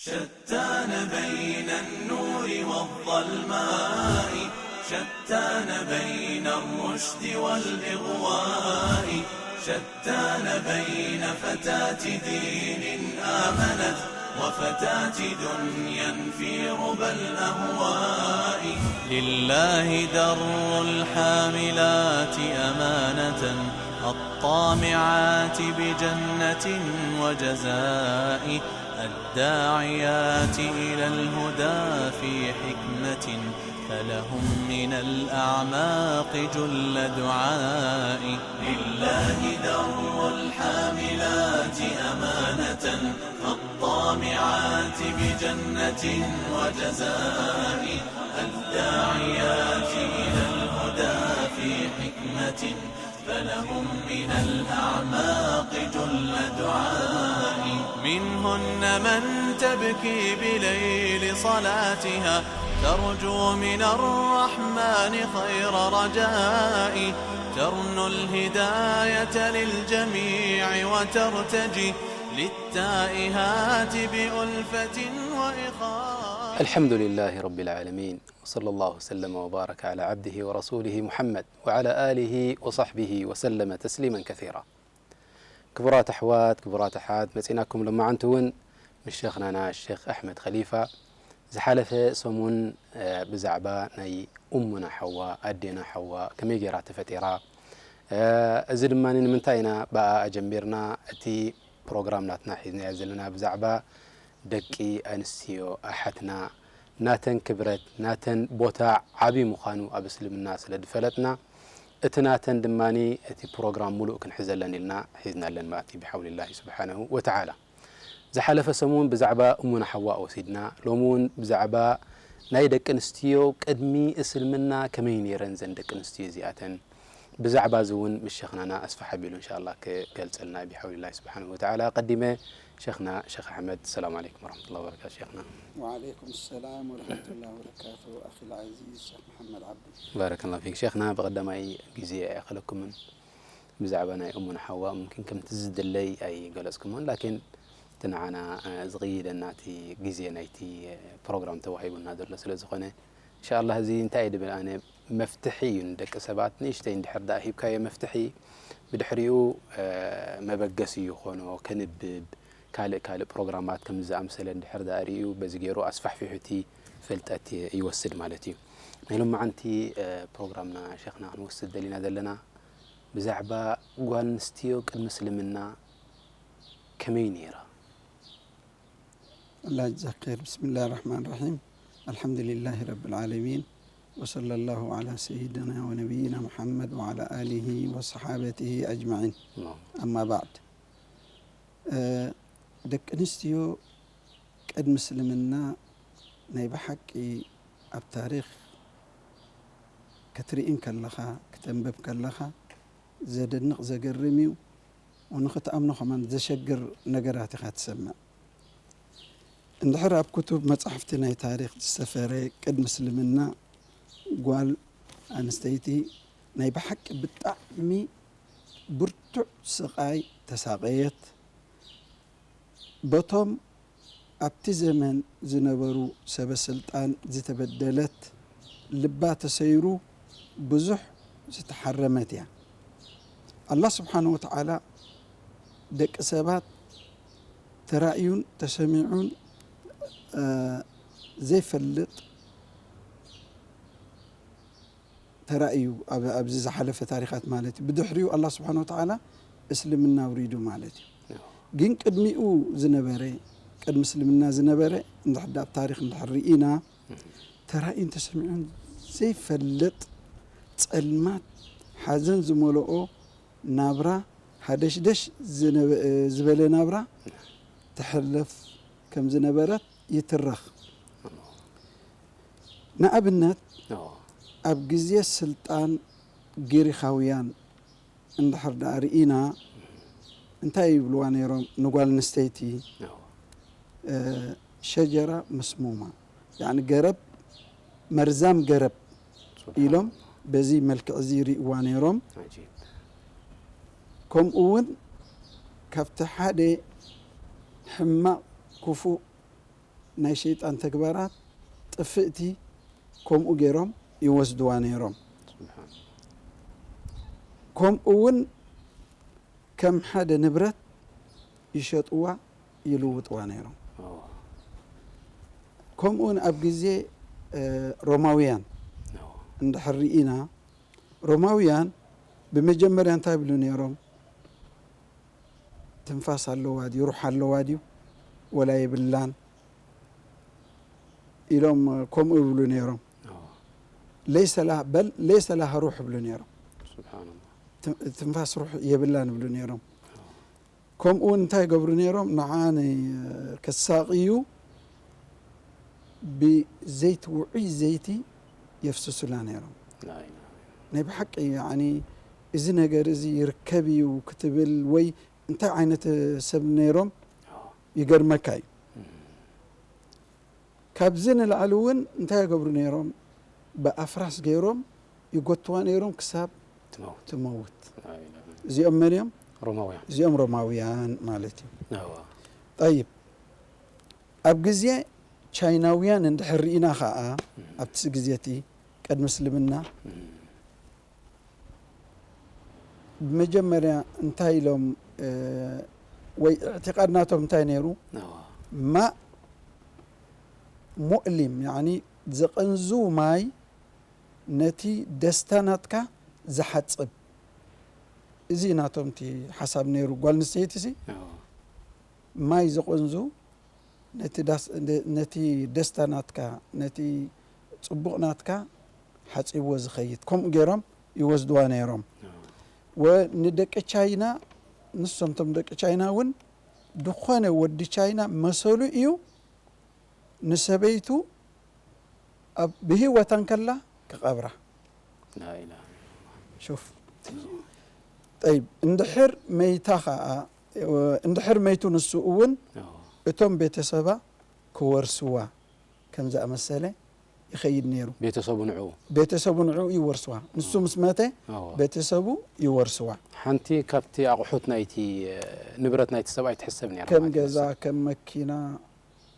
شتان بين النور والظلماء، شتان بين الرشد والإغواء، شتان بين فتاة دين آمنت وفتاة دنيا في ربى الأهواء. لله در الحاملات أمانة، الطامعات بجنة وجزاء، الداعيات إلى الهدى في حكمة، فلهم من الأعماق جل دعاء. لله در الحاملات أمانة، الطامعات بجنة وجزاء، الداعيات إلى الهدى في حكمة، فلهم من الأعماق جل دعاء. منهن من تبكي بليل صلاتها، ترجو من الرحمن خير رجاء، ترنو الهداية للجميع وترتجي للتائهات بألفة وإخاء. الحمد لله رب العالمين، وصلى الله وسلم وبارك على عبده ورسوله محمد وعلى آله وصحبه وسلم تسليما كثيرا. ክቡራት ኣሕዋት፣ ክቡራት ኣሓት፣ መጺናኩም ሎማዓንቲ እውን ምስ ሸኽናና ሸኽ ኣሕመድ ኸሊፋ ዝሓለፈ ሰሙን ብዛዕባ ናይ እሙና ሓዋ፣ ኣዴና ሓዋ ከመይ ገይራ ተፈጢራ፣ እዚ ድማ ንምንታይ ኢና ብኣኣ ጀሚርና፣ እቲ ፕሮግራም ናትና ሒዝናዮ ዘለና ብዛዕባ ደቂ ኣንስትዮ ኣሓትና ናተን ክብረት ናተን ቦታ ዓቢ ምዃኑ ኣብ እስልምና ስለ ዝፈለጥና እቲ ናተን ድማ እቲ ፕሮግራም ሙሉእ ክንሕዘለን ኢልና ሒዝናለን ማለት እዩ ብሓውሊላሂ ስብሓነሁ ወተዓላ። ዝሓለፈ ሰሙን ብዛዕባ እሙና ሓዋ ወሲድና፣ ሎሚ እውን ብዛዕባ ናይ ደቂ ኣንስትዮ ቅድሚ እስልምና ከመይ ነይረን ዘን ደቂ ኣንስትዮ እዚኣተን ብዛዕባ እዚ እውን ምስ ሸኽናና ኣስፍሕ ኣቢሉ እንሻላ ክገልፀልና ብሓውሊላሂ ስብሓነሁ ወተዓላ። ኣቐዲመ ሸኽና ሸኽ ኣሕመድ ሰላም ዓለይኩም ወረሕመቱላሂ ወበረካቱ ሸኽና። وعليكم السلام ورحمة الله وبركاته أخي العزيز شيخ محمد عبدي. ባረከላሁ ፊክ ሸኽና። ብቐዳማይ ግዜ ኣይኣኸለኩምን ብዛዕባ ናይ እሙና ሓዋ ሙምኪን ከምቲ ዝድለይ ኣይገለፅኩሞን ላኪን እቲ ንዓና ዝቕይደና እቲ ግዜ ናይቲ ፕሮግራም ተዋሂቡና ዘሎ ስለ ዝኾነ እንሻላ እዚ እንታይ ድብል ኣነ መፍትሒ እዩ ንደቂ ሰባት ንእሽተይ እንድሕር ደኣ ሂብካዮ መፍትሒ ብድሕሪኡ መበገሲ ይኾኖ ከንብብ ካልእ ካልእ ፕሮግራማት ከምዚ ዝኣምሰለ እንድሕር ደኣ ርእዩ በዚ ገይሩ ኣስፋሕፊሑ እቲ ፍልጠት ይወስድ ማለት እዩ። ናይ ሎማዓንቲ ፕሮግራምና ሸኽና ክንወስድ ደሊና ዘለና ብዛዕባ ጓል ኣንስትዮ ቅድሚ እስልምና ከመይ ነይራ? الله يجزاك خير. بسم الله الرحمن الرحيم. الحمد لله رب العالمين. وصلى الله على سيدنا ونبينا محمد وعلى آله وصحابته أجمعين. أما بعد. ደቂ ኣንስትዮ ቅድሚ እስልምና ናይ ብሓቂ ኣብ ታሪኽ ክትርኢ እንከለኻ ክተንብብ ከለኻ ዘደንቕ ዘገርም እዩ። ንኽትኣምኖ ከማን ዘሸግር ነገራት ኢኻ ትሰምዕ። እንድሕር ኣብ ክቱብ መጻሕፍቲ ናይ ታሪኽ ዝሰፈረ ቅድሚ እስልምና ጓል ኣንስተይቲ ናይ ብሓቂ ብጣዕሚ ብርቱዕ ስቓይ ተሳቐየት። በቶም ኣብቲ ዘመን ዝነበሩ ሰበ ስልጣን ዝተበደለት ልባ ተሰይሩ ብዙሕ ዝተሓረመት እያ። ኣላህ ስብሓነ ወተዓላ ደቂ ሰባት ተራእዩን ተሰሚዑን ዘይፈልጥ ተራእዩ ኣብዚ ዝሓለፈ ታሪኻት ማለት እዩ። ብድሕሪኡ ኣላህ ስብሓነ ወተዓላ እስልምና ኣውሪዱ ማለት እዩ። ግን ቅድሚኡ ዝነበረ ቅድሚ እስልምና ዝነበረ እንድሕር ኣብ ታሪኽ እንድሕር ርኢና ተራእዩን ተሰሚዑን ዘይፈልጥ ጸልማት ሓዘን ዝመልኦ ናብራ ሃደሽደሽ ዝበለ ናብራ ተሕልፍ ከም ዝነበረት ይትረኽ። ንኣብነት ኣብ ግዜ ስልጣን ግሪኻውያን እንድሕር ደኣ ርኢና እንታይ ይብልዋ ነይሮም ንጓል ኣንስተይቲ ሸጀራ መስሙማ ያኒ ገረብ መርዛም ገረብ ኢሎም በዚ መልክዕ እዚ ይርእዋ ነይሮም። ከምኡ እውን ካብቲ ሓደ ሕማቕ ክፉእ ናይ ሸይጣን ተግባራት ጥፍእቲ ከምኡ ገይሮም ይወስድዋ ነይሮም። ከምኡ እውን ከም ሓደ ንብረት ይሸጥዋ ይልውጥዋ ነይሮም። ከምኡ እውን ኣብ ግዜ እ፣ ሮማውያን እንድሕር ርኢና፣ ሮማውያን ብመጀመርያ እንታይ ይብሉ ነይሮም? ትንፋስ ኣለዋ ድዩ፣ ሩሕ ኣለዋ ድዩ፣ ወላ የብላን ኢሎም ከምኡ ይብሉ ነይሮም። ለይሰ ላ-፣ በል ለይሰ ላሃ ሩሕ ይብሉ ነይሮም። ትንፋስ ሩሕ የብላን ይብሉ ነይሮም። ከምኡ እውን እንታይ ይገብሩ ነይሮም? ንዓ ን-፣ ከሳቕዩ ብዘይቲ፣ ውዑይ ዘይቲ የፍስሱላ ነይሮም። ናይ ብሓቂ ያኒ እዚ ነገር እዚ ይርከብ እዩ ክትብል ወይ እንታይ ዓይነት ሰብ ነይሮም ይገርመካ እዩ። ካብዚ ንላዕሊ እውን እንታይ ይገብሩ ነይሮም? ብኣፍራስ ገይሮም ይጎትዋ ነይሮም ክሳብ ትመውት። ትመውት። ላ ኢላሃ። እዚኦም መን እዮም? ሮማውያን። እዚኦም ሮማውያን ማለት እዩ። እዋ። ጠይብ፣ ኣብ ግዜ ቻይናውያን እንድሕር ርኢና ኸዓ፣ ኣብቲ ግዜ እቲ ቅድሚ እስልምና፣ ብመጀመርያ እንታይ ኢሎም፣ እ፣ ወይ እዕቲቃድ ናቶም እንታይ ነይሩ? እዋ። ማእ ሙእሊም፣ ያኒ ዘቐንዙ ማይ ነቲ ደስታ ናትካ ዝሓጽብ። እዚ ናቶም እቲ ሓሳብ ነይሩ። ጓል ኣንስተይቲ ሲ እዋ። ማይ ዘቐንዙ ነቲ ዳስ-፣ ነ-፣ ነቲ ደስታ ናትካ፣ ነቲ ጽቡቕ ናትካ ሓጺብዎ ዝኸይድ። ከምኡ ገይሮም ይወስድዋ ነይሮም። እዋ። ወ-፣ ንደቂ ቻይና፣ ንሶም እቶም ደቂ ቻይና እውን፣ ዝኾነ ወዲ ቻይና መሰሉ እዩ ንሰበይቱ ኣብ ብህይወታ እንከላ ክቐብራ። ላ ኢላሃ ኢላላህ። ሹፍ። ጠይብ፣ እንድሕር መይታ ኸዓ፣ እንድሕር መይቱ ንሱ እውን እዋ። እቶም ቤተሰባ ክወርስዋ ከም ዝኣመሰለ ይኸይድ ነይሩ። ቤተሰቡ ንዕኡ። ቤተሰቡ ንዕኡ ይወርስዋ። ንሱ ምስ መተ እዋ። ቤተሰቡ ይወርስዋ። ሓንቲ ካብቲ ኣቑሑት ናይቲ፣ እ፣ ንብረት ናይቲ ሰብኣይ ትሕሰብ ነይራ ከም ማለት እዩ። ገዛ፣ ከም መኪና፣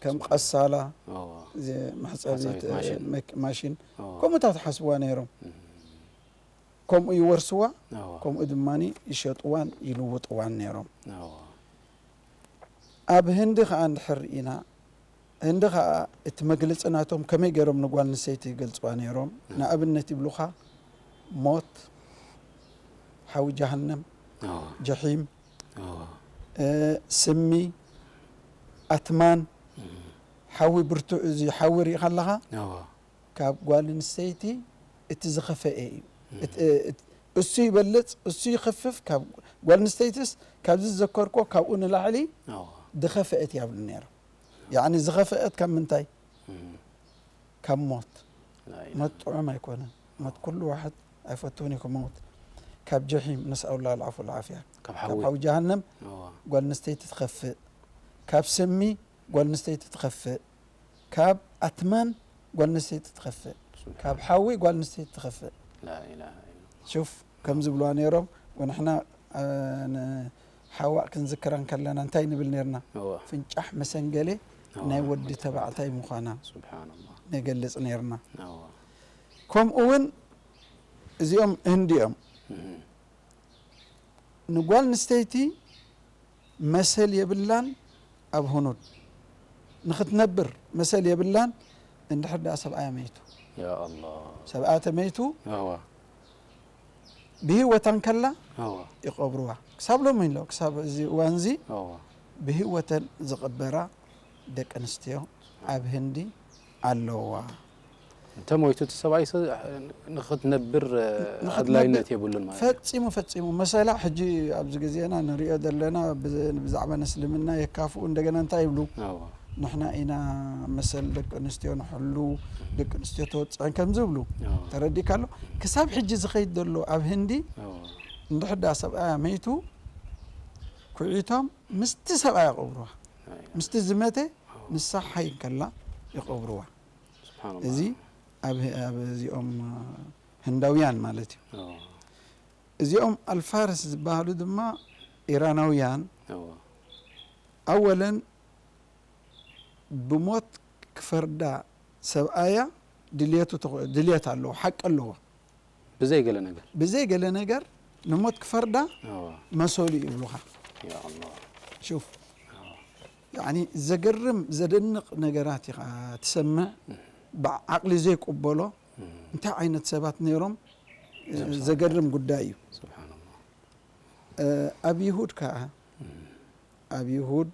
ከም ቀሳላ፣ እዋ። እዚ መሕጸቢት፣ መሕጸቢት ማሽን። መክ-፣ ማሽን፣ እዋ። ከምኡታት ሓስብዋ ነይሮም። እም። ከምኡ ይወርስዋ፣ እዋ። ከምኡ ድማ ይሸጥዋን ይልውጥዋን ነይሮም። እዋ። ኣብ ህንዲ ኸዓ እንድሕር ርኢና፣ ህንዲ ኸዓ እቲ መግለጺ ናቶም ከመይ ገይሮም ንጓል ኣንስተይቲ ይገልጽዋ ነይሮም? እም። ንኣብነት ይብሉኻ፣ ሞት፣ ሓዊ ጀሃነም፣ እዋ። ጀሒም፣ እዋ። እ፣ ስሚ፣ ኣትማን፣ እም። ሓዊ ብርቱዕ፣ እዚ ሓዊ ርኢኻ ኣለኻ? እዋ። ካብ ጓል ኣንስተይቲ እቲ ዝኸፈኤ እዩ። እም። እት-፣ እት-፣ እሱ ይበልጽ፣ እሱ ይኸፍፍ። ካብ ጓል ኣንስተይትስ ካብዚ ዝዘከርኩዎ ካብኡ ንላዕሊ እዋ። ዝኸፈኤት እያ ይብሉ ነይሮም። ያዕኒ ዝኸፈኤት ካብ ምንታይ? እም። ካብ ሞት። ላ ኢላሃ። ሞት ጥዑም ኣይኮነን። ሞት ኩሉ ዋሕድ ኣይፈትውን እዩ ክመውት። ካብ ጀሒም፣ ነስኣሉላህ ኣልዓፍወ ወልዓፍያ። ካብ ካብ ሓዊ። ሓዊ ጀሃነም እዋ። ጓል ኣንስተይቲ ትኸፍእ። ካብ ስሚ ጓል ኣንስተይቲ ትኸፍእ። ካብ ኣትማን ጓል ኣንስተይቲ ትኸፍእ። ሱብሓን። ካብ ሓዊ ጓል ኣንስተይቲ ትኸፍእ። ላ ኢላሃ ኢላላህ። ሹፍ፣ ከም ዝብልዋ ነይሮም፣ ወንሕና፣ እ፣ ንሓዋእ ክንዝክራ እንከለና እንታይ ንብል ነይርና? እዋ። ፍንጫሕ መሰንገሌ እዋ። ናይ ወዲ ተባዕታይ ምዃና ሱብሓነላህ። ነገልጽ ነይርና። እዋ። ከምኡ እውን እዚኦም ህንዲ እዮም። እም። ንጓል ኣንስተይቲ መሰል የብላን ኣብ ሁኑድ። ንኽትነብር መሰል የብላን እንድሕር ደኣ ሰብኣያ መይቱ። ያ ኣላህ። ሰብኣያ ተመይቱ፣ እዋ። ብህይወታ እንከላ እዋ። ይቐብርዋ። ክሳብ ሎሚ ኣሎ፣ ክሳብ እዚ እዋን እዚ እዋ። ብህይወተን ዝቕበራ ደቂ ኣንስትዮ ኣብ ህንዲ ኣለዋ። እንተ ሞይቱ እቲ ሰብኣይ ሰ-፣ ንኽትነብር፣ ንኽትነብር ኣድላይነት የብሉን ማለት እዩ። ፈጺሙ፣ ፈጺሙ። መሰላ ሕጂ ኣብዚ ግዜና ንሪኦ ዘለና ብዝ-፣ ብዛዕባ ንእስልምና የካፍኡ፣ እንደገና እንታይ ይብሉ? ኣዎ። ንሕና ኢና መሰል ደቂ ኣንስትዮ ንሕሉ፣ ደቂ ኣንስትዮ ተወጽዐን ከም ዝብሉ። ኣዎ። ተረዲእካ ኣሎ? ክሳብ ሕጂ ዝኸይድ ዘሎ ኣብ ህንዲ፣ ኣዎ። እንድሕር ደኣ ሰብኣያ መይቱ፣ ኩዒቶም ምስቲ ሰብኣያ ይቐብርዋ። ኣይ። ምስቲ ዝመተ፣ ኣዎ። ንሳ ሓይ እንከላ ይቐብርዋ። ስብሓንላህ። እዚ ኣብ፣ ኣብ እዚኦም ህንዳውያን ማለት እዩ። ኣዎ። እዚኦም ኣልፋርስ ዝበሃሉ ድማ ኢራናውያን። ኣዎ። ኣወለን ብሞት ፈርዳ ሰብኣያ ድልየቱ ተኾ- ድልየት ኣለዎ፣ ሓቂ ኣለዎ። ብዘይ ገለ ነገር ብዘይ ገለ ነገር ንሞት ክፈርዳ ኣዎ መሰሉ ይብሉኻ። ያ ኣላህ ሹፍ ያኒ ዘገርም ዘደንቕ ነገራት ኢኻ ትሰምዕ። ብዓቕሊ ዘይቅበሎ እንታይ ዓይነት ሰባት ነይሮም። ዘገርም ጉዳይ እዩ። ስብሓንላህ ኣብ ይሁድ ከዓ ኣብ ይሁድ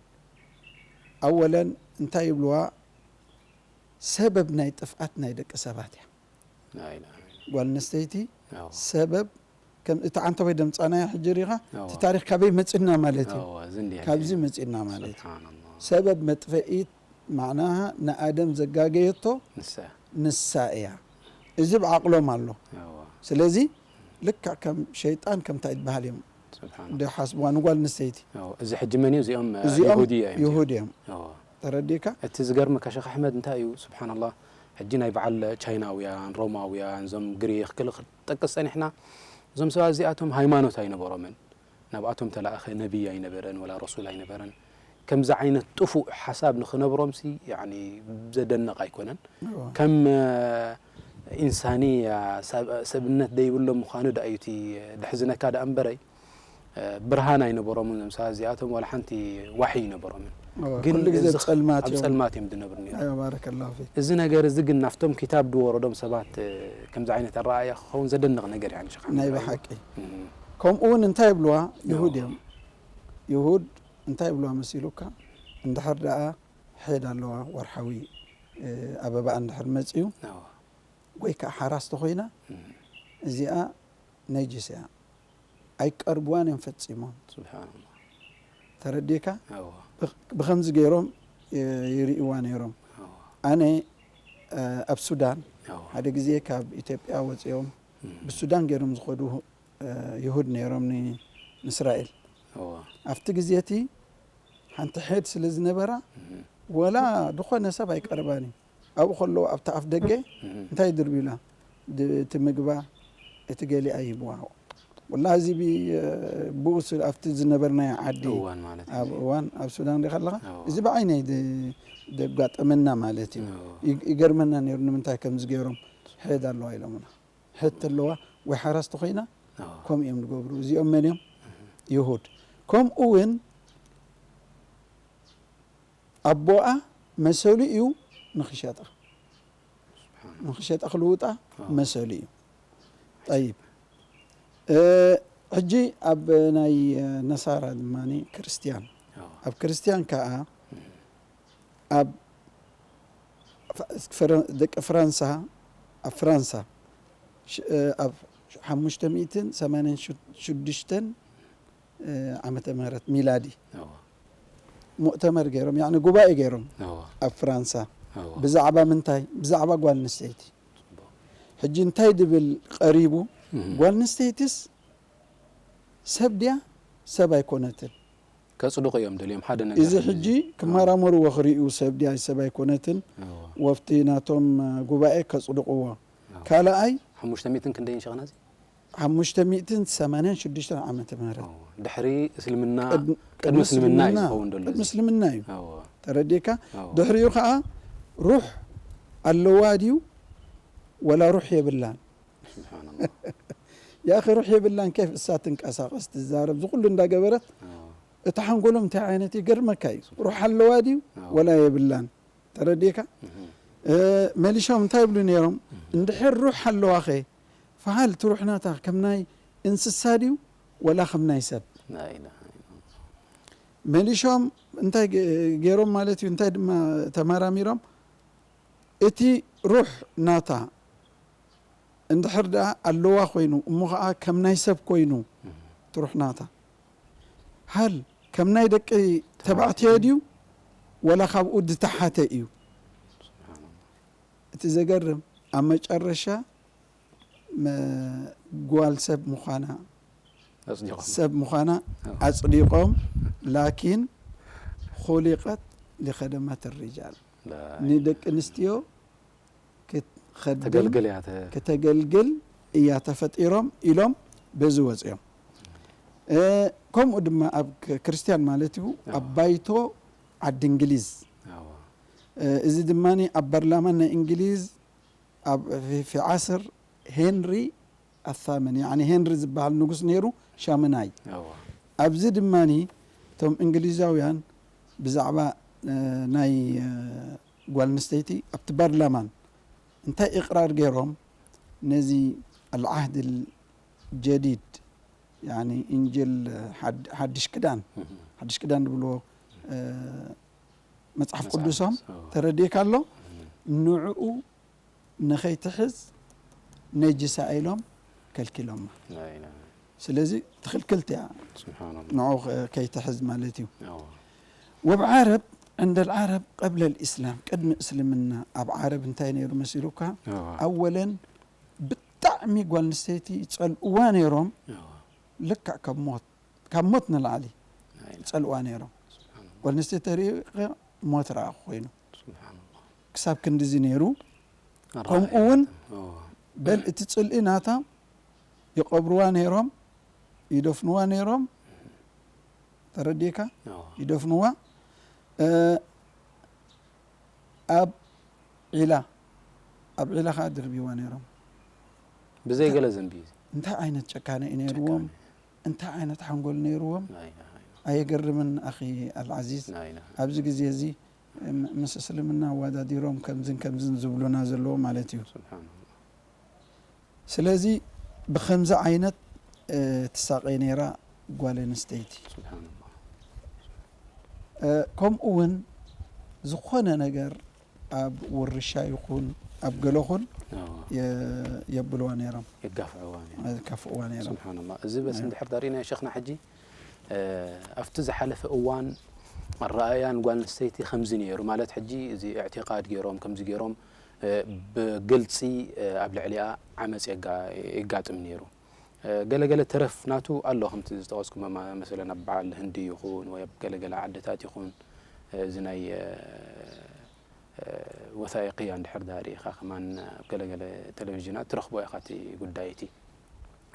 ኣወለን እንታይ ይብልዋ? ሰበብ ናይ ጥፍኣት ናይ ደቂ ሰባት እያ። ላኢላሃ ጓል ኣንስተይቲ ኣዎ ሰበብ ከም እቲ ዓንተቦይ ደምፃናዮ ሕጂ ሪኻ ኣዎ። እቲ ታሪክ ካበይ መፂና ማለት እዩ። ኣዎ እዚ እንዲያ ካብዚ መፂና ማለት እዩ። ስብሓንላህ ሰበብ መጥፈኢት ማዕናሃ ንኣደም ዘጋገየቶ ንሳ ንሳ እያ። እዚ ብዓቕሎም ኣሎ። ኣዎ ስለዚ ልክዕ ከም ሸይጣን ከምታይ ዝበሃል እዮም ስብሓንላህ ድሓስብዋ ንጓል ኣንስተይቲ። ኣዎ እዚ ሕጂ መን እዩ እዚኦም እዚኦም ይሁዲ እዮም ይሁድ እዮም። ኣዎ ተረዲካ? እቲ ዝገርመካ ሸኽ ኣሕመድ እንታይ እዩ ስብሓንላህ ሕጂ ናይ በዓል ቻይናውያን ሮማውያን እዞም ግሪክ ክል ክጠቅስ ፀኒሕና እዞም ሰባት እዚኣቶም ሃይማኖት ኣይነበሮምን ናብኣቶም ተላእኸ ነቢይ ኣይነበረን ወላ ረሱል ኣይነበረን ከምዚ ዓይነት ጥፉእ ሓሳብ ንኽነብሮም ሲ ያኒ ዘደንቕ ኣይኮነን እዎ። ከም ኢንሳንያ ሰብነት ደይብሎም ምዃኑ ዳ እዩ እቲ ድሕዝነካ ዳ እምበረይ ብርሃን ኣይነበሮምን እዞም ሰባት እዚኣቶም ዋላ ሓንቲ ዋሒ ኣይነበሮምን እዎ፣ ግን ኩሉ ግዜ እዚ ጸልማት ኣብ እዮም። ጸልማት እዮም ዝነብሩ ነይሮም ኣይዋ ባረከላሁ ፊክ። እዚ ነገር እዚ ግን ናፍቶም ክታብ ዝወረዶም ሰባት ከምዚ ዓይነት ኣረኣእያ ክኸውን ዘደንቕ ነገር እዩ ሸኻ ናይ ብሓቂ ከምኡ እውን እንታይ ይብልዋ? ይሁድ እዮም። ይሁድ እንታይ ይብልዋ መሲሉካ? እንድሕር ደኣ ሄድ ኣለዋ ወርሓዊ ኣበባ እንድሕር መፅዩ ወይ ከዓ ሓራስ ተኮይና እዚኣ ነጅስ እያ ኣይቀርብዋን እዮም ፈፂሞም። ስብሓንላ ተረዲካ? ኣዎ ብኸምዚ ገይሮም ይርእይዋ ነይሮም። ኣዎ ኣነ ኣብ ሱዳን ኣዎ ሓደ ግዜ ካብ ኢትዮጵያ ወፂኦም ብሱዳን ገይሮም ዝኸዱ ይሁድ ነይሮም ንእስራኤል። ኣዎ ኣብቲ ግዜ እቲ ሓንቲ ሄድ ስለ ዝነበራ ወላ ዝኾነ ሰብ ኣይቀርባን እዩ። ኣብኡ ከለዉ ኣብቲ ኣፍ ደገ እንታይ ድርብዩላ እቲ ምግባ እቲ ገሊኣ ይህብዋ። ወላ እዚ ብኡ ኣብቲ ዝነበርናዮ ዓዲ እዋን ማለት እዩ ኣብ እዋን ኣብ ሱዳን ሪኻ ኣለኻ ኣዎ። እዚ ብዓይነይ ዘጋጠመና ማለት እዩ። ኣዎ። ይገርመና ነይሩ ንምንታይ ከምዚ ገይሮም ሄድ ኣለዋ ኢሎምና። ሄድ ተለዋ ወይ ሓራስ ተኮይና ኣዎ። ከምኡ እዮም ዝገብሩ። እዚኦም መን እዮም? ይሁድ። ከምኡ እውን ኣቦኣ መሰሉ እዩ ንክሸጣ ንክሸጣ ክልውጣ መሰሉ እዩ። ጠይብ ሕጂ ኣብ ናይ ነሳራ ድማ ክርስትያን ኣዎ። ኣብ ክርስትያን ከዓ ኣብ ደቂ ፍራንሳ ኣብ ፍራንሳ ኣብ ሓሙሽተ ሚእትን ሰማንያን ሽዱሽተን ዓመተ ምህረት ሚላዲ ኣዎ። ሙእተመር ገይሮም ያኒ ጉባኤ ገይሮም ኣዎ። ኣብ ፍራንሳ ኣዎ። ብዛዕባ ምንታይ ብዛዕባ ጓል ኣንስተይቲ ሕጂ እንታይ ድብል ቀሪቡ ጓል ኣንስተይትስ ሰብ ድያ ሰብ ኣይኮነትን ከጽድቑ እዮም ደልዮም ሓደ ነገር እዚ ሕጂ ክመራመርዎ ክርእዩ ሰብ ድያ ሰብ ኣይኮነትን ኣዎ። ወፍቲ ናቶም ጉባኤ ከጽድቕዎ ካልኣይ ሓሙሽተ ሚእትን ክንደይን ሸቕና እዚ ሓሙሽተ ሚእትን ሰማንያን ሽዱሽተን ዓመተ ምህረት ድሕሪ እስልምና ቅድሚ- ቅድሚ እስልምና እዩ እስልምና- ዝኸውን ዘሎ ቅድሚ እዚ እስልምና እዩ ኣዎ። ተረዲእካ ኣዎ። ድሕሪኡ ከዓ ሩሕ ኣለዋ ድዩ ወላ ሩሕ የብላን ስብሓንላ ያኸ ሩሕ የብላን ከፍ እሳ ትንቀሳቀስ ትዛረብ ዝኩሉ እንዳገበረት ኣዎ። እቲ ሓንጎሎም እንታይ ዓይነት ይገርመካ እዩ ሩሕ ኣለዋ ድዩ ኣዎ። ወላ የብላን ተረዲእካ እ፣ መሊሾም እንታይ ይብሉ ነይሮም እንድሕር ሩሕ ኣለዋኸ ፈሃል ትሩሕ ናታ ከም ናይ እንስሳ ድዩ ወላ ከም ናይ ሰብ ላኢላሃ ኢላላህ። መሊሾም እንታይ ገ- ገይሮም ማለት እዩ እንታይ ድማ ተመራሚሮም እቲ ሩሕ ናታ እንድሕር ደኣ ኣለዋ ኮይኑ እሞ ከዓ ከም ናይ ሰብ ኮይኑ ትሩሕ ናታ ሃል ከም ናይ ደቂ ተባዕትዮ ድዩ ወላ ካብኡ ዝተሓተ እዩ ስብሓንላ እቲ ዘገርም ኣብ መጨረሻ መ- ጓል ሰብ ምዃና ኣጽዲቖም ሰብ ምዃና ኣጽዲቖም ላኪን ኹሊቀት ሊኸደመት ሪጃል ላ- ንደቂ ኣንስትዮ ክትኸድም ተገልግል እያ ተ- ከተገልግል እያ ተፈጢሮም ኢሎም በዚ ወፂኦም እ፣ ከምኡ ድማ ኣብ ክ- ክርስትያን ማለት እዩ ኣብ ባይቶ ዓዲ እንግሊዝ ኣዎ። እዚ ድማ ኣብ በርላማን ናይ እንግሊዝ ኣብ ፊ ዓስር ሄንሪ ኣሳምን ያኒ ሄንሪ ዝበሃል ንጉስ ነይሩ ሻምናይ። ኣብዚ ድማ እቶም እንግሊዛውያን ብዛዕባ ናይ ጓል ኣንስተይቲ ኣብቲ በርላማን እንታይ እቕራር ገይሮም ነዚ ኣልዓህድ ጀዲድ ያኒ እንጅል ሓድሽ ክዳን ሓድሽ ክዳን ዝብልዎ መፅሓፍ ቅዱሶም ተረዲእካ ኣሎ ንዕኡ ንኸይትሕዝ ነጅሳ ኢሎም ከልኪሎማ። ስለዚ ትኽልክልቲ እያ ንዑ ከይትሕዝ ማለት እዩ። ወብ ዓረብ ዕንደ ልዓረብ ቀብለ ልእስላም ቅድሚ እስልምና ኣብ ዓረብ እንታይ ነይሩ መሲሉካ? ኣወለን ብጣዕሚ ጓል ኣንስተይቲ ይፀልእዋ ነይሮም። ልክዕ ካብ ሞት ካብ ሞት ንላዕሊ ይፀልእዋ ነይሮም። ጓል ኣንስተይቲ ተሪእኻ ሞት ረኣኹ ኮይኑ ክሳብ ክንድዚ ነይሩ። ከምኡ እውን በል እቲ ፅልኢ ናታ ይቐብርዋ ነይሮም፣ ይደፍንዋ ነይሮም። ተረዲእካ? ይደፍንዋ። ኣብ ዒላ ኣብ ዒላ ከዓ ድርብይዋ ነይሮም። ብዘይ ገለ ዘንቢ እዩ። እንታይ ዓይነት ጨካነ እዩ ነይርዎም? እንታይ ዓይነት ሓንጎል ነይርዎም? ኣየገርምን ኣኺ ኣልዓዚዝ? ኣብዚ ግዜ እዚ ምስ እስልምና ኣወዳዲሮም ከምዝን ከምዝን ዝብሉና ዘለዉ ማለት እዩ። ስለዚ ብኸምዚ ዓይነት ትሳቐይ ነይራ ጓል ኣንስተይቲ። ከምኡ እውን ዝኾነ ነገር ኣብ ውርሻ ይኹን ኣብ ገለኹን የብልዋ ነይሮም። የጋፍዕዋ ነይሮም። የጋፍዕዋ ነይሮም። ስብሓንላህ። እዚ በስ እንድሕር ዳሪና ሸኽና ሕጂ ኣብቲ ዝሓለፈ እዋን ኣረኣእያን ጓል ኣንስተይቲ ከምዚ ነይሩ ማለት ሕጂ እዚ እዕቲቃድ ገይሮም ከምዚ ገይሮም ብግልፂ ኣብ ልዕሊኣ ዓመፅ የጋጥም ነይሩ። ገለገለ ተረፍ ናቱ ኣሎ ከምቲ ዝጠቐስኩሞ መሰለን ኣብ በዓል ህንዲ ይኹን ወይ ኣብ ገለገለ ዓድታት ይኹን እዚ ናይ ወሳኢቅያ እንድሕር ዳኣ ርኢኻ ከማን ኣብ ገለገለ ቴሌቪዥናት ትረኽቦ ኢኻ እቲ ጉዳይ እቲ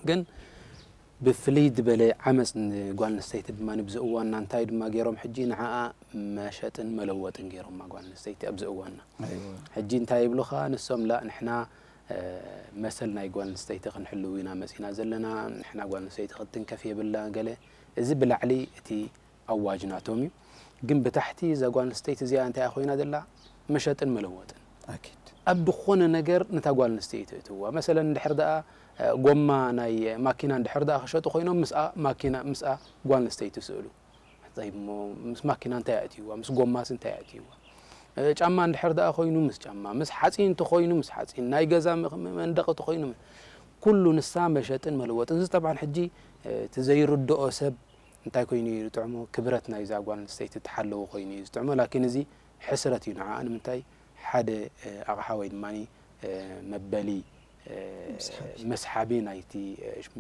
ግን ብፍልይ ዝበለ ዓመፅ ንጓል ኣንስተይቲ ድማ ብዚ እዋንና እንታይ ድማ ገይሮም ሕጂ ንዓኣ መሸጥን መለወጥን ገይሮማ ጓል ኣንስተይቲ ኣብዚ እዋንና ሕጂ እንታይ ይብሉኻ ንሶም ላ ንሕና መሰል ናይ ጓል ኣንስተይቲ ክንሕልው ኢና መፂና ዘለና ንሕና ጓል ኣንስተይቲ ክትትንከፍ የብላ ገለ እዚ ብላዕሊ እቲ ኣዋጅ ናቶም እዩ። ግን ብታሕቲ እዛ ጓል ኣንስተይቲ እዚኣ እንታይ ኮይና ዘላ መሸጥን መለወጥን ኣኪድ ኣብ ዝኾነ ነገር ነታ ጓል ኣንስተይቲ እትዋ መሰለን እንድሕር ደኣ ጎማ ናይ ማኪና እንድሕር ደኣ ክሸጡ ኮይኖም ምስኣ ማኪና ምስኣ ጓል ኣንስተይቲ ስእሉ ጠይሞ ምስ ማኪና እንታይ ኣእትይዋ ምስ ጎማስ እንታይ ኣእትይዋ ጫማ እንድሕር ደኣ ኮይኑ ምስ ጫማ ምስ ሓፂን እንተኮይኑ ምስ ሓፂን ናይ ገዛ መንደቕ እንተኮይኑ ኩሉ ንሳ መሸጥን መለወጥን እዚ ጠብዓን ሕጂ እቲ ዘይርድኦ ሰብ እንታይ ኮይኑ እዩ ዝጥዕሞ? ክብረት ናይዛ ጓል ኣንስተይቲ ተሓለወ ኮይኑ እዩ ዝጥዕሞ። ላኪን እዚ ሕስረት እዩ ንዓኣ ንምንታይ ሓደ ኣቕሓ ወይ ድማ መበሊ መስሓቢ ናይቲ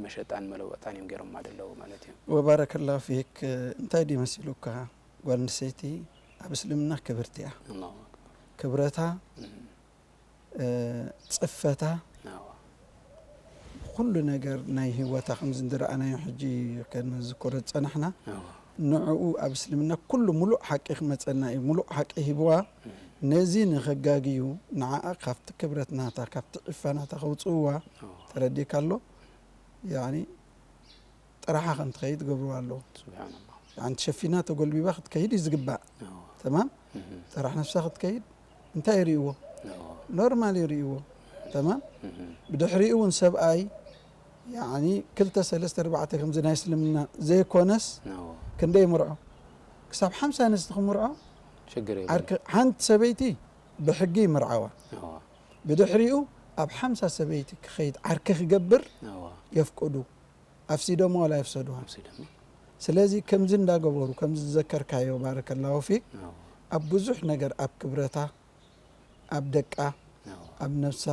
መሸጣን መለወጣን እዮም ገይሮማ ዘለዉ ማለት እዩ። ወባረከላሁ ፊክ እንታይ ድዩ መሲሉካ ጓል ኣንስተይቲ ኣብ እስልምና ክብርቲ እያ። ክብረታ ጽፈታ ኩሉ ነገር ናይ ህይወታ ከምዚ እንድረኣናዮ ሕጂ ከንዝክሮ ዝጸናሕና ንዕኡ ኣብ እስልምና ኩሉ ሙሉእ ሓቂ ክመጸና እዩ። ሙሉእ ሓቂ ሂብዋ ነዚ ንኸጋግዩ ንዓኣ ካብቲ ክብረት ናታ ካብቲ ዒፋ ናታ ከውጽእዋ ተረዲእካ ኣሎ ያኒ ጥራሓ ከም ትኸይድ ገብርዋ ኣለዉ። ስብሓንላህ። ያኒ ተሸፊና ተጎልቢባ ክትከይድ እዩ ዝግባእ። ኣዎ። ተማም? እህ። ጥራሕ ነፍሳ ክትከይድ እንታይ ይርእይዎ? ኣዎ። ኖርማል ይርእይዎ። ተማም? እህ። ብድሕሪኡ እውን ሰብኣይ ያኒ ክልተ ሰለስተ ኣርባዕተ ከምዚ ናይ እስልምና ዘይኮነስ ኣዎ። ክንደይ ይምርዖ? ክሳብ ሓምሳ ኣንስቲ ክምርዖ ሽግር የለን። ዓርኪ ሓንቲ ሰበይቲ ብሕጊ ይምርዓዋ። ኣዎ። ብድሕሪኡ ኣብ ሓምሳ ሰበይቲ ክኸይድ ዓርኪ ክገብር ኣዎ። የፍቅዱ። ኣፍሲዶሞ ዋላ የፍሰዱዋ። ኣፍሲዶሞ። ስለዚ ከምዚ እንዳገበሩ ከምዚ ዝዘከርካዮ ባረከላሁ ፊክ ኣዎ። ኣብ ብዙሕ ነገር ኣብ ክብረታ ኣብ ደቃ ኣዎ። ኣብ ነብሳ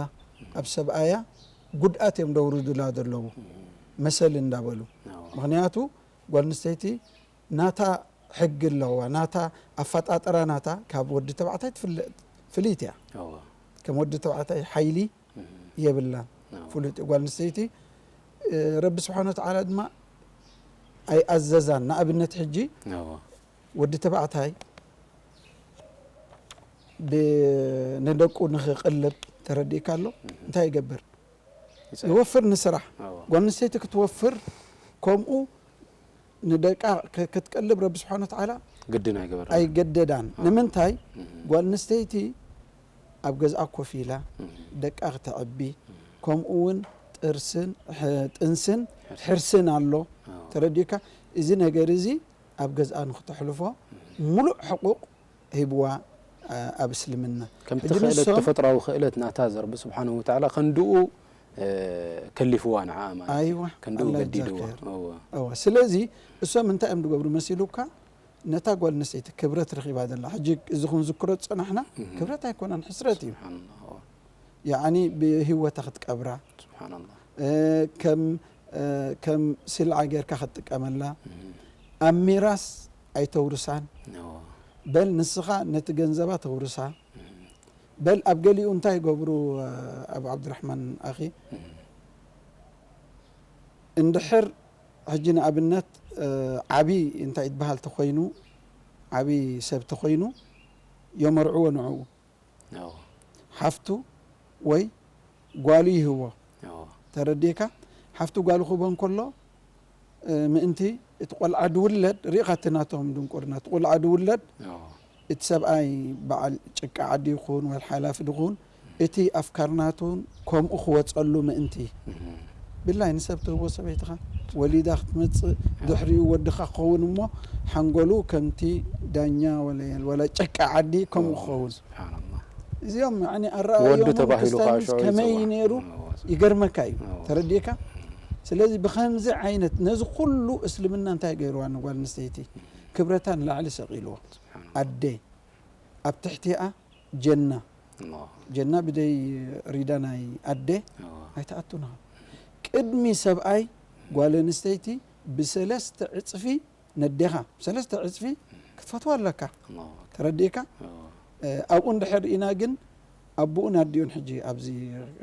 ኣብ ሰብኣያ ጉድኣት እዮም ደውርዱላ ዘለዉ እም። መሰል እንዳበሉ ኣዎ። ምክንያቱ ጓል ኣንስተይቲ ናታ ሕጊ ኣለዋ ናታ ኣፈጣጥራ ናታ ካብ ወዲ ተባዕታይ ትፍለ- ፍልይቲ እያ ኣዎ። ከም ወዲ ተባዕታይ ሓይሊ የብላን። ፍሉጥ ጓል ኣንስተይቲ ረቢ ስብሓን ወተዓላ ድማ ኣይኣዘዛን። ንኣብነት ሕጂ ወዲ ተባዕታይ ብ-፣ ንደቁ ንኽቕልብ ተረዲእካ ኣሎ። እንታይ ይገብር? ይጸ- ይወፍር ንስራሕ። ኣዎ። ጓል ኣንስተይቲ ክትወፍር ከምኡ ንደቃ ክ-፣ ክትቀልብ ረቢ ስብሓን ወተዓላ ግድን ኣይገበረ ኣይገደዳን። ኣዎ። ንምንታይ? እም። ጓል ኣንስተይቲ ኣብ ገዝኣ ኮፍ ኢላ እም። ደቃ ክተዕቢ፣ ከምኡ እውን ጥርስን፣ ሕ-፣ ጥንስን ሕርሲ። ሕርስን ኣሎ። ኣዎ። ተረዲእካ? እዚ ነገር እዚ ኣብ ገዝኣ ንክተሕልፎ ሙሉእ ሕቁቕ ሂብዋ፣ ኣ-፣ ኣብ እስልምና። ከምቲ ሕጂ ክእለት ንሶም ተፈጥራዊ ክእለት ናታ ዘርቢ ስብሓን ወተዓላ ከንድኡ እ፣ ከሊፍዋ ንዓኣ ማለት እዩ። ኣይዋ፣ ከንድኡ ኣላህ ገዲድዋ። ይጀዛክ ኸይር። እወ። እወ፣ ስለዚ እሶም እንታይ እዮም ዝገብሩ መሲሉካ? ነታ ጓል ኣንስተይቲ ክብረት ረኺባ ዘላ። ሕጂ እዚ ክንዝክሮ ዝጸናሕና እህ። ክብረት ኣይኮነን፣ ሕስረት እዩ። ስብሓንላህ፣ እወ። ያዕኒ ብህይወታ ክትቀብራ፣ ስብሓንላህ። እ፣ ከም፣ እ፣ ከም ስልዓ ጌርካ ክትጥቀመላ፣ እህ። ኣብ ሚራስ ኣይተውርሳን። እወ። በል ንስኻ ነቲ ገንዘባ ተውርሳ። እህ። በል ኣብ ገሊኡ እንታይ ይገብሩ፣ እ፣ ኣቡ ዓብድራሕማን ኣኺ? እህ። እንድሕር ሕጂ ንኣብነት፣ እ፣ ዓቢ እንታይ ይበሃል ተኾይኑ፣ ዓቢ ሰብ ተኾይኑ፣ የመርዕዎ ንዕኡ። እወ። ሓፍቱ ወይ ጓሉ ይህቦ። እወ። ተረዲእካ? ሓፍቱ ጓሉ ክህቦ እንከሎ፣ እ፣ ምእንቲ እቲ ቆልዓ ድውለድ፣ ርኢኻ እቲ ናቶም ድንቁርና፣ እቲ ቆልዓ ድውለድ፣ እወ። እቲ ሰብኣይ በዓል ጭቃ ዓዲ ይኹን ወይ ሓላፊ ድኹን፣ እቲ ኣፍካር ናቱን ከምኡ ክወጸሉ ምእንቲ። እህ። ብላይ ንሰብ ትህቦ ሰበይትኻ ወሊዳ ክትመጽእ፣ ድሕሪኡ ወድኻ ክኸውን እሞ ሓንጎሉ ከምቲ ዳኛ ወለ-፣ ወላ ጭቃ ዓዲ ከምኡ ክኸውን። ስብሓንላህ። እዚኦም ያዕኒ ወዱ ኣረኣእዮምን ተባሂሉ ከዓ ክስታንስ ሽዑ ከመይ ይጽዋዕ። ነይሩ እወ። ይገርመካ እዩ። እወ። ተረዲእካ? ስለዚ ብኸምዚ ዓይነት ነዚ ኩሉ እስልምና እንታይ ገይርዋ ንጓል ኣንስተይቲ? ክብረታ ንላዕሊ ሰቒልዎ። ስብሓንላህ። ኣደ ኣብ ትሕቲኣ ጀና። ኣላሁ። ጀና ብደይ ሪዳ ናይ ኣደ እወ። ኣይትኣቱን ኢኻ። ቅድሚ ሰብኣይ ጓል ኣንስተይቲ ብሰለስተ ዕጽፊ ነዴኻ፣ ብሰለስተ ዕጽፊ ክትፈትዋ ኣለካ። ኣላሁ ኣክበር። ተረዲእካ? እወ። እ፣ ኣብኡ እንድሕር ኢና ግን ኣቦኡን ኣዲኡን ሕጂ ኣብዚ፣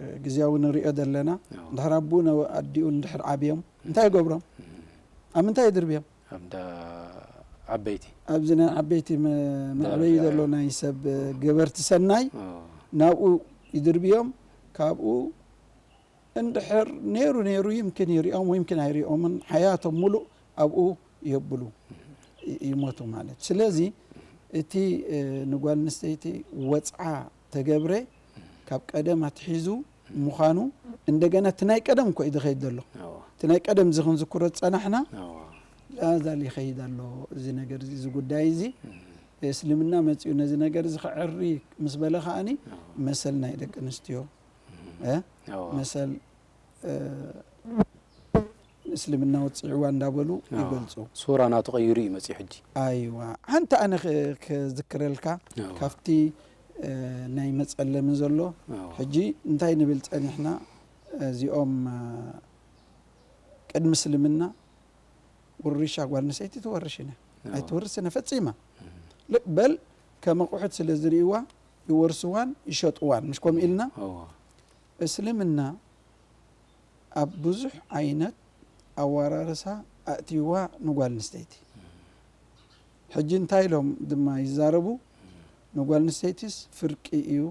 እ፣ ግዝያዊ ንሪኦ ዘለና፣ እወ። እንድሕር ኣቦኡን ኣዲኡን እንድሕር ዓብዮም፣ እንታይ ይገብሮም? እም። ኣብ ምንታይ ይድርብዮም? ኣብ እንዳ ዓበይቲ። ኣብዚ ናይ ዓበይቲ መ-፣ መዕበዪ ደረጃ፣ ዘሎ እወ። ናይ ሰብ ገበርቲ ሰናይ እወ። ናብኡ ይድርብዮም። ካብኡ እንድሕር ነይሩ ነይሩ ይምክን ይሪኦም ወይምክን ኣይሪኦምን፣ ሓያቶም ሙሉእ ኣብኡ የብሉ፣ ይ-፣ ይሞቱ ማለት። ስለዚ እቲ፣ እ፣ ንጓል ኣንስተይቲ ወጽዓ ተገብረ ካብ ቀደም ኣትሒዙ ምዃኑ፣ እንደገና እቲ ናይ ቀደም እኮ እዩ ዝኸይድ ዘሎ። እወ። እቲ ናይ ቀደም እዚ ክንዝክሮ ዝጸናሕና እወ። ላዛል ይኸይድ ኣሎ። እዚ ነገር እዚ፣ እዚ ጉዳይ እዚ፣ እም። እስልምና መጺኡ ነዚ ነገር እዚ ክዕሪ ምስ በለ ከኣኒ፣ እወ። መሰል ናይ ደቂ ኣንስትዮ፣ እም። እ? እወ። መሰል፣ እ፣ እስልምና ወጽዕዋ እንዳበሉ እወ። ይገልጹ። ሱራ ናቱ ቀይሩ እዩ መጺኡ ሕጂ። ኣይዋ። ሓንቲ ኣነ ክ-፣ ክዝክረልካ፣ እወ። ካብቲ፣ እ፣ ናይ መጸለሚ ዘሎ፣ እወ። ሕጂ እንታይ ንብል ጸኒሕና፣ እዚኦም፣ እ፣ ቅድሚ እስልምና ውርሻ ጓል ኣንስተይቲ ትወርሽ ኢና። እወ። ኣይትወርስን ፈጺማ። እም። ልክ በል ከም ኣቑሑት ስለ ዝርእይዋ ይወርስዋን ይሸጥዋን። ምሽ ከምኡ ኢልና? እወ። እስልምና ኣብ ብዙሕ ዓይነት ኣወራርሳ ኣእትይዋ ንጓል ኣንስተይቲ። እም። ሕጂ እንታይ ኢሎም ድማ ይዛረቡ? እም። ንጓል ኣንስተይቲስ ፍርቂ እዩ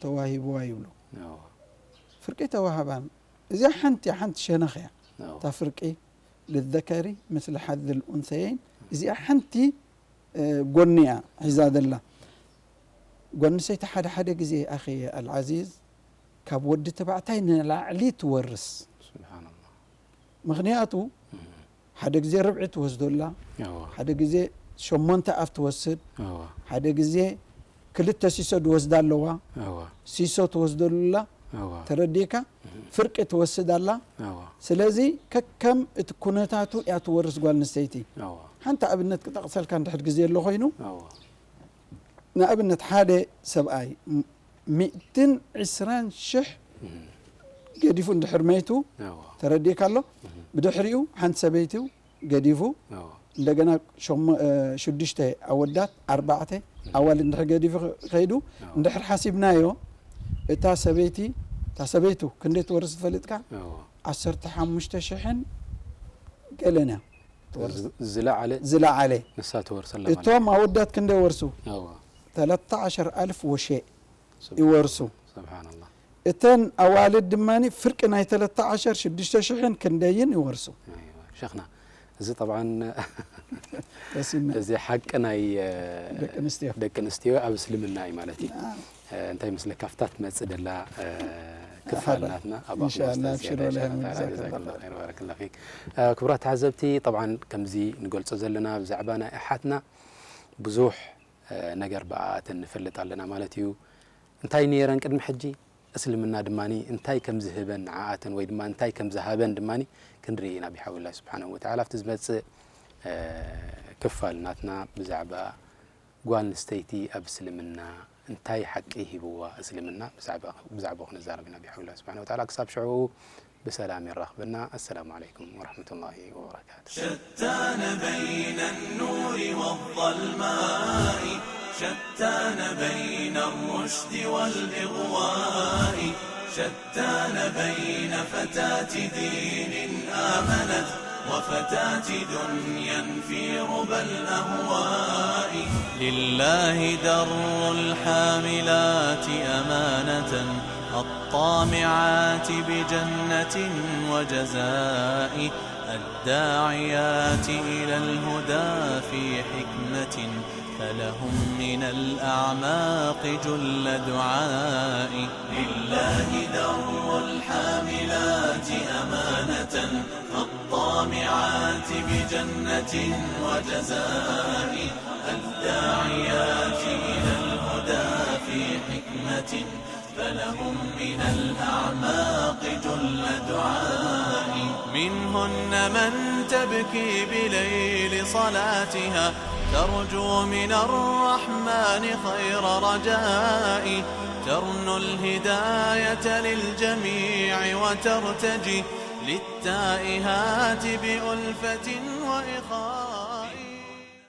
ተዋሂብዋ ይብሉ። እወ። ፍርቂ ተዋህባን። እዚኣ ሓንቲ፣ ሓንቲ ሸነኽ እያ። እወ። እታ ፍርቂ ልዘከሪ ምስለ ሓዝል ኡንሰየይን፣ እዚኣ ሓንቲ፣ እ፣ ጎኒ እያ ሒዛ ዘላ። ጓል ኣንስተይቲ ሓደ ሓደ ግዜ ኣኺ ኣልዓዚዝ ካብ ወዲ ተባዕታይ ንላዕሊ ትወርስ። ስብሓንላህ። ምኽንያቱ እም። ሓደ ግዜ ርብዒ ትወስደላ፣ እወ። ሓደ ግዜ ሸሞንተ ኣፍ ትወስድ፣ እወ። ሓደ ግዜ ክልተ ሲሶ ዝወስዳ ኣለዋ፣ እወ። ሲሶ ትወስደሉላ፣ እወ። ተረዲእካ? እም። ፍርቂ ትወስድ ኣላ። እወ። ስለዚ ከከም እቲ ኩነታቱ እያ ትወርስ ጓል ኣንስተይቲ። እወ። ሓንቲ ኣብነት ክጠቕሰልካ እንድሕር ግዜ ኣሎ ኮይኑ፣ እወ። ንኣብነት ሓደ ሰብኣይ ም-፣ ሚእትን ዕስራን ሽሕ እም። ገዲፉ እንድሕር መይቱ፣ እወ። ተረዲእካ ኣሎ? እም። ብድሕሪኡ ሓንቲ ሰበይቲ ገዲፉ፣ እወ። እንደገና ሸሞ-፣ እ፣ ሽዱሽተ ኣወዳት፣ ኣርባዕተ እም። ኣዋልድ እንድሕር ገዲፉ ከይዱ፣ እወ። እንድሕር ሓሲብናዮ፣ እታ ሰበይቲ፣ እታ ሰበይቱ ክንደይ ትወርስ ትፈልጥካ? እወ። ዓሰርተ ሓሙሽተ ሽሕን ገለን እያ ትወርስ። ዝ-፣ ዝለዓለ ዝለዓለ። ንሳ ትወርስ ኣላ ማለት እቶም እዩ። ኣወዳት ክንደይ ወርሱ? እወ። ተለተ ዓሸር ኣልፍ ወሸ ይወርሱ። እተን ኣዋልድ ድማ ፍርቂ ናይ ተለተ ዓሸር ሽዱሽተ ሽሕን ክንደይን ይወርሱ። ሸኽና፣ እዚ ጠብዓን እዚ ሓቂ ናይ ደቂ ኣንስትዮ ኣብ እስልምና እዩ ማለት እዩ። እንታይ ምስለ ካብታ ትመጽእ ደላ ክፋል ናትና ኣብ ኣኽሎ ጀዛከላ ኸይር ባረከላ ፊክ። ክቡራት ተዓዘብቲ፣ ጠብዓን ከምዚ ንገልጾ ዘለና ብዛዕባ ናይ ኣሓትና ብዙሕ ነገር ብኣኣተን ንፈልጥ ኣለና ማለት እዩ። እንታይ ነይረን ቅድሚ ሕጂ፣ እስልምና ድማ እንታይ ከም ዝህበን ንዓኣተን ወይ ድማ እንታይ ከም ዝሃበን ድማ ክንርኢ ኢና ብሓውላ ስብሓንሁ ወተዓላ ኣብቲ ዝመፅእ ክፋል ናትና ብዛዕባ ጓል ኣንስተይቲ ኣብ እስልምና እንታይ ሓቂ ሂብዋ እስልምና ብዛዕባኡ ክንዛረብ ኢና ብሓውላ ስብሓንሁ ወተዓላ። ክሳብ ሽዑ ብሰላም የራኽበና። ኣሰላሙ ዓለይኩም ወረሕመቱላሂ ወበረካቱ። شتان بين النور والظلماء، شتان بين الرشد والإغواء، شتان بين فتاة دين آمنت وفتاة دنيا في ربى الأهواء. لله در الحاملات أمانة، الطامعات بجنة وجزاء، الداعيات إلى الهدى في حكمة، فلهم من الأعماق جل دعاء. لله در الحاملات أمانة، الطامعات بجنة وجزاء، الداعيات إلى الهدى في حكمة، فلهم من الأعماق جل دعاء. منهن من تبكي بليل صلاتها، ترجو من الرحمن خير رجاء، ترنو الهداية للجميع وترتجي، للتائهات بألفة وإخاء.